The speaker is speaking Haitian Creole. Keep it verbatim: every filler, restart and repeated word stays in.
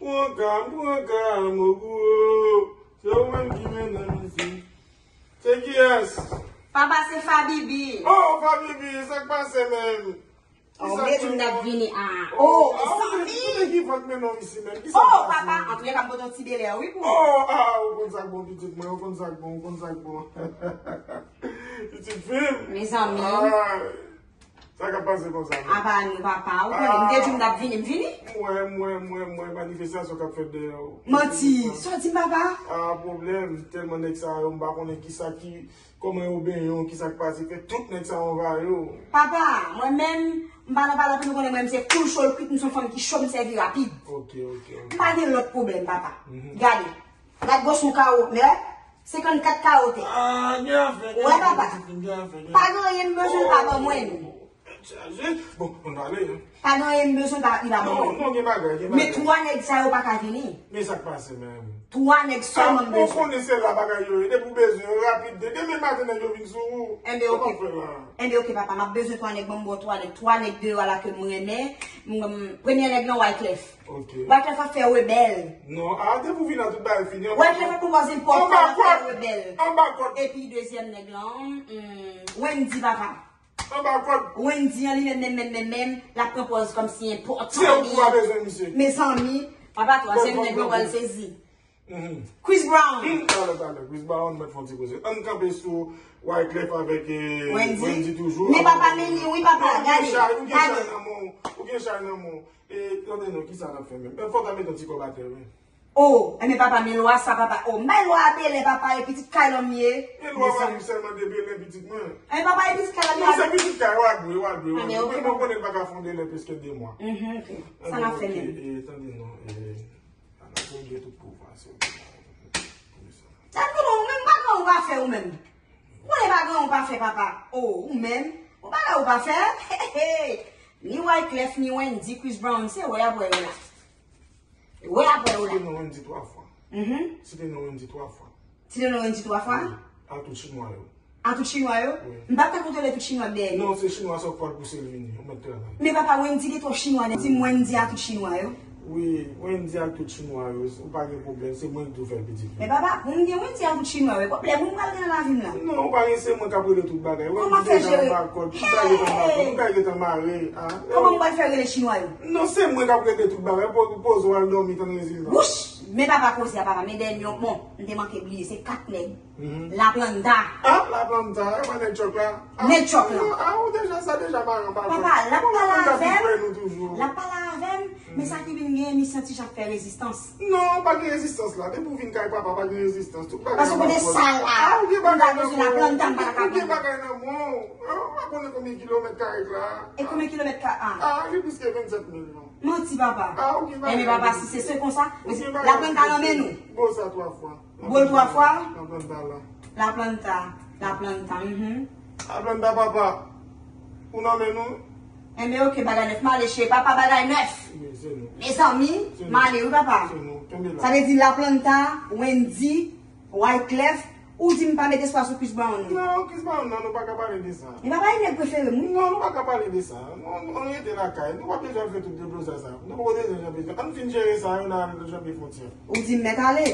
Pran ka, pran ka, mo gwo. Se ou menm ki mennen mizik. Se kiyès? Papa, se Fabibi. Oh, Fabibi, sa k pase menm? Oh, ou te di m n ap vini a. Oh, mezanmi. Ki vant mennen w isi menm? Ki sa k pase? Oh, papa, antouka, m pote yon ti belè, wi, pou ou. Oh, ah, ou konn sa k bon, pitit mwen, ou konn sa k bon, ou konn sa k bon. Pitit fi m. Mezanmi. Ah. Sa k ap pase konsa menm? Apa nou, papa, ou konnen, m te di w m t ap vini, m vini. M wè, m wè, m wè, m wè, manifestasyon k ap fèt dèyè w. Manti, sa w di m, papa? Ah, pwoblèm, tèlman nèg sa yo, m pa konnen kisa ki, kòman yo benyen w, kisa k pase, fè tout nèg sa yo anvayi w. Papa, mwen menm, m pa nan pale anpil, ou konnen mwen, m se full show kwit, m se yon fanm ki cho, m sèvi rapid. Ok, ok, ok. M pa gen lòt pwoblèm, papa. Mhm. Gade, gad gwosè yon kawo, men, senkannkat kawo tè. Ah, gen afè, gen afè, gen afè, gen afè. Pa gen anyen m bezwen l pa ban mwen. Tèt chaje. Bon, ann ale, hein. Pa gen anyen m bezwen pa, li pa ban mwen. Non, non, gen bagay, gen bagay. Men twa nèg sa yo pa ka vini. Men sa k pase menm? Twa nèg sèlman m bezwen. Ah, ou konnen se la bagay yo ye. Depi w bezwen yo rapid, de, demen maten nèg yo vin sou ou. Enben, ok. Sa w ap fè la? Enben, ok, papa, m ap bezwen twa nèg, ban m bon twa nèg. Twa nèg deyò a la ke m renmen. M, m, premye nèg lan, Wyclef. Ok. Wyclef ap fè rebèl. Non, ah, depi w vin la, tout bagay fini. Wyclef ap pran pòz enpòtan, l ap fè rebèl. Anba kòd. Epi dezyèm nèg lan, hmm, Wendy, papa. Anba kòd. Wendy an li menm, menm, menm, menm, menm, l ap pran pòz kòmsi enpòtan li ye. Se ou ki pa bezwen misye. Mezanmi, papa, twazyèm nèg lan pral sezi. Mhm. Chris Brown. Hmm, talè, talè, Chris Brown mèt fè yon ti koze. Ann kanpe sou Wyclef avèk, eh, Wendy. Wendy toujou. Men papa, men li, wi, papa, gade, gade. Ou gen chay nan men w, ou gen chay nan men w. E, tande non, kisa n ap fè menm? Men fò w ta mete yon ti kòb atè, wi. Oh, enben papa, men lwa sa, papa. Oh, m bay lwa a belè, papa, e pitit kay lan m ye. Men lwa pa vin sèlman de belè, pitit mwen. Enben papa, e pitit kay lan m ye. Non, se pitit kay, w a dwe, w a dwe, w a dwe. Mwen, mwen konnen l pa ka fè yon delè plis ke de mwa. Mhm, ok. Sa n ap fè menm? E, tande non, e, a n ap regle tout pouvwa, se ou ki pa regle. Tande non, ou menm pa gen ou pa fè ou menm. Ou konnen pa gen ou pa fè, papa. Oh, ou menm, ou pa gen ou pa fè. Ni Wyclef, ni Wendy, Chris Brown, se wè apre yo la. Wè apre yo la. Site non Wendy twa fwa. Mhm. Site non Wendy twa fwa. Site non Wendy twa fwa? Wi. A tout chinwa yo. A tout chinwa yo? Wi. M pa ka kontwole tout chinwa dèyè. Non, se chinwa sa w fè l pouse l vini. Ou mèt travay. Men papa, Wendy gen twòp chinwa, di m Wendy a tout chinwa yo. Wi, Wendy ak tout chinwa yo, ou pa gen pwoblèm, se mwen ki tou fè l pitit fi. Men papa, pou m gen Wendy ak tout chinwa yo, e pwoblèm ou m pral gen nan lavi m la? Non, ou pa gen, se mwen k ap regle tout bagay. Kòman fè jere? Tout bagay ret anba kòd, tout bagay ret anba kòd, tout bagay ret anmare. Kòman m pral fè rele chinwa yo? Non, se mwen k ap regle tout bagay. Po-, poze w al dòmi, tann rezilta. Wouch! Men papa koze a, papa, men dènye, bon, m te manke bliye, se kat nèg. Mhm. La Planta. Ah, La Planta, e pa nèg chòk la? Ah, nèg chòk la. Ah, ou deja, sa deja mare anba kòd. Papa, l ap pale avè m. L ap pale avè m. Men sa ki vin gen, misyon ti jan fè rezistans. Non, pa gen rezistans la. Depi w vin kay papa, pa gen rezistans. Tout bagay anba kòd. Paske kote sa la. Ah, ou gen bagay nan men w. Ou gen bagay nan men w. Ah, ou pa konnen konbyen kilomèt kare la. E konbyen kilomèt ka-, ah. Ah, li plis ke vennsèt mil, non. Manti, papa. Ah, ou gen bagay nan men w. Enben, papa, si se, se konsa, La Planta nan men nou. Bo sa twa fwa. Bo l twa fwa? La Planta la. La Planta. La Planta, mhm. La Planta, papa. Ou nan men nou? Enben, ok, bagay nèf. M ale cheri, papa, bagay nèf. Wi, se nou. Mezanmi, m ale, wi, papa. Se nou. Kenbe la. Sa vle di La Planta, Wendy, Wyclef, ou di m pa met espwa sou Chris Brown, non? Non, Chris Brown, non, nou pa ka pale de sa. Men papa, e nèg prefere m, wi. Non, nou pa ka pale de sa. Non, nou rete lakay. Nou pa bezwen fè tout deblozay sa. Nou poko bezwen janbe. Ann fin jere sa, yo nan janbe fwontyè. Ou di m mèt ale?